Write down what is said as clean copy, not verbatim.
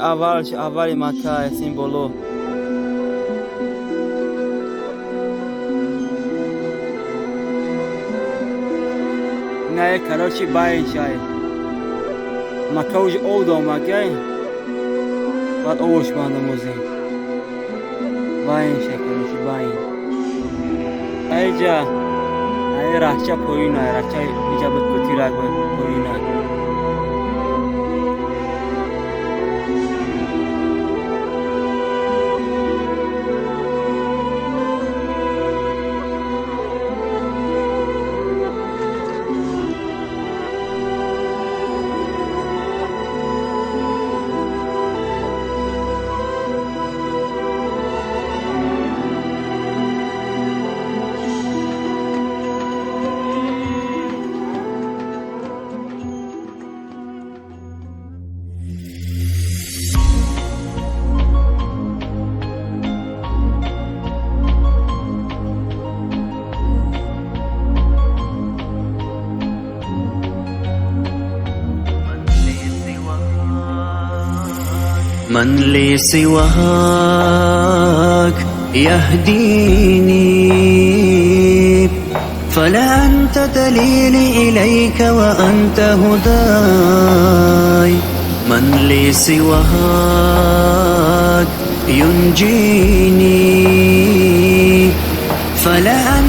Аввалш, аввали Макка син боло. Инае, короче, байн шай. Макка уже об домакай. Баъд овош бандамозӣ. Байн шай, короче, байн. Айҷа ай раҳча поина, раҳча иҷа буд ку, тирак поина. من لي سواك يهديني، فلا أنت دليلي إليك وأنت هداي. من لي سواك ينجيني، فلا